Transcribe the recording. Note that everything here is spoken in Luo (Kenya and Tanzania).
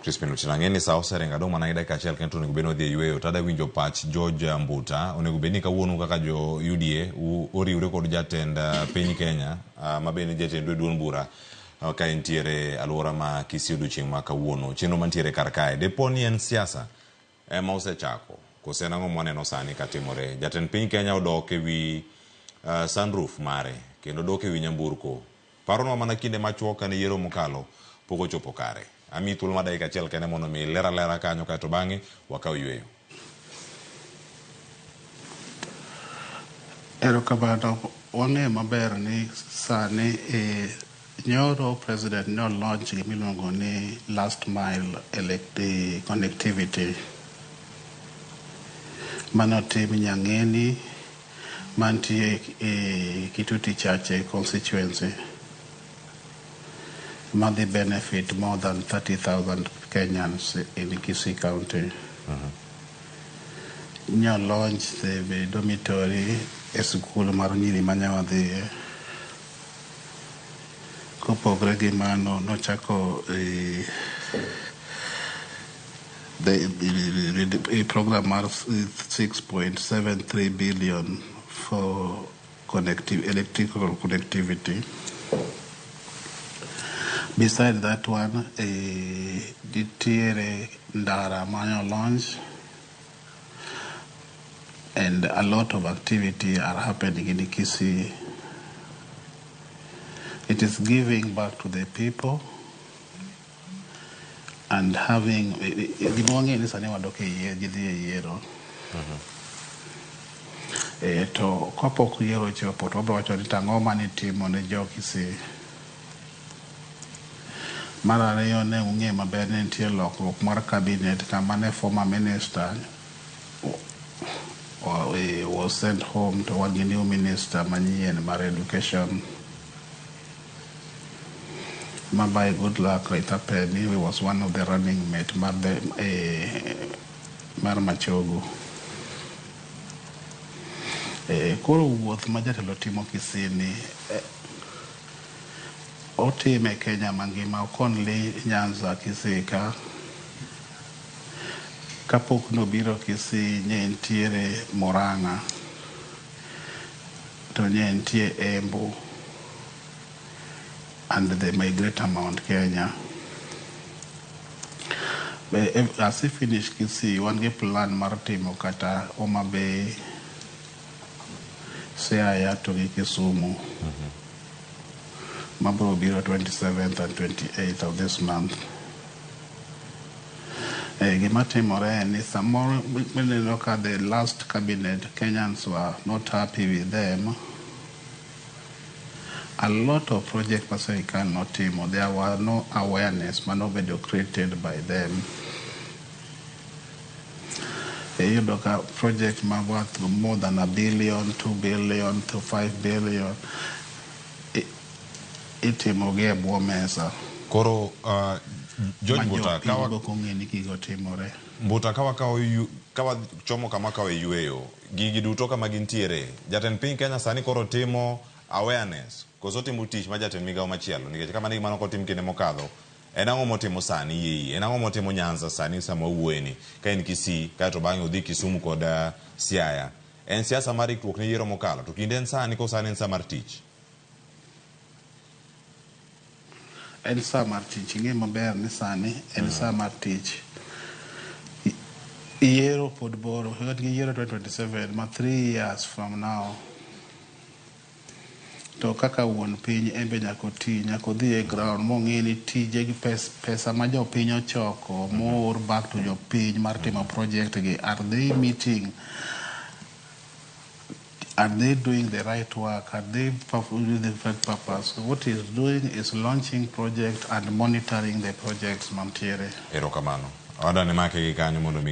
Crispin Otieno. Ang'e ni sa oseringo adong' mana gi dakika achiel kende to onego bed ni wadhi e yueyo. To adwa winjo pach George Mbuta. Onego bed ni kawuono kaka jo UDA oriwre kod jatend piny Kenya ma bende jatendu e duond bura ka entiere aluora ma Kisii odiochieng' ma kawuono. Chenro mantiere kar kae. Depo ni en siasa ema osechako kose en ang'o mwaneno sani katimore? Jatend piny Kenya odok e wi sunroof mare kendo odok e wi nyamburko. Paronwa mana kinde machuok kane yiero mokalo pok ochopo kare. Amiyi thuolo mar dakika achiel kende mondo mi iler alera kanyo kaeto bang'e wakaw yueyo. Erokamano. Wang'eyo maber ni sani e nyoro president ne launch gima iluongo ni last mile connectivity manotim Nyang'eni mantie e Kitutu Chache constituency madhi benefit more than 30,000 Kenyans in Kisii County. Nyo launch the dormitory e sikul mar nyiri mane wadhiye. Kopogre gi mano nochako the program mar 6.73 billion for electrical connectivity. Beside that one, nitiere ndara mane launch and a lot of activity are happening in Kisii. It is giving back to the people and having gima wang'eyo ni sani wadok e yie gidhi e yiero. To kapok yiero ochopo to wabiro wacho ni tang'o manitimo ne jo Kisii. Mar ariyo ne ung'e maber ni nitie lokruok mar cabinet kama ne former minister was sent home to wan gi new minister manyien mar education ma by good luck Ritapeni was one of the running mate mar the mar Machogu. Koro wuoth ma jatelo timo Kisii ni otime Kenya mangima ok only Nyanza Kisii ka. Kapok nobiro Kisii ne nitiere Murang'a to ne nitie Embu and the Greater Mount Kenya. As I finish Kisii, wan gi plan mar timo kata Homa Bay, Siaya to gi Kisumu. Mabiro biro 27th and 28th of this month. Gima timore en ni samoro mineno ka the last cabinet Kenyans were not happy with them. A lot of projects ma sirikal notimo, there were no awareness manobedo created by them. Iyudo ka project ma worth more than 1 billion, 2 billion to 5 billion itimo gi e bwo mesa. Koro George Ma Mbuta, jopiny ok ong'e ni gigo timore. Mbuta ka wachomo kama kawe yueyo, gigi duto kama gintiere, jatend piny Kenya sani koro timo awareness koso timo tich ma jatend migawo machielo nikech kamano gima nokotim kinde mokadho en ang'o motimo sani yei en ang'o motimo Nyanza sani sama wawuoyeni ka en Kisii kaeto bang'e odhi Kisumu kod Siaya en siasa mar ikruok ne yiero mokalo to kinde en sani ko sani en sa mar tich. En sa mar tich, ing'e maber ni sani en sa mar tich. Yiero pod bor, wan gi yiero 2027 ma 3 years from now. To kaka wuon piny en be nyaka oti, nyaka odhi e ground mong'e ni tije gi pesa ma jopiny ochoko moor back to jopiny mar timo project gi are they meeting, are they doing the right work? Are they performing the right purpose? What he's doing is launching project and monitoring the projects mantiere. Erokamano. Oda ne make gi kanyo mondo mi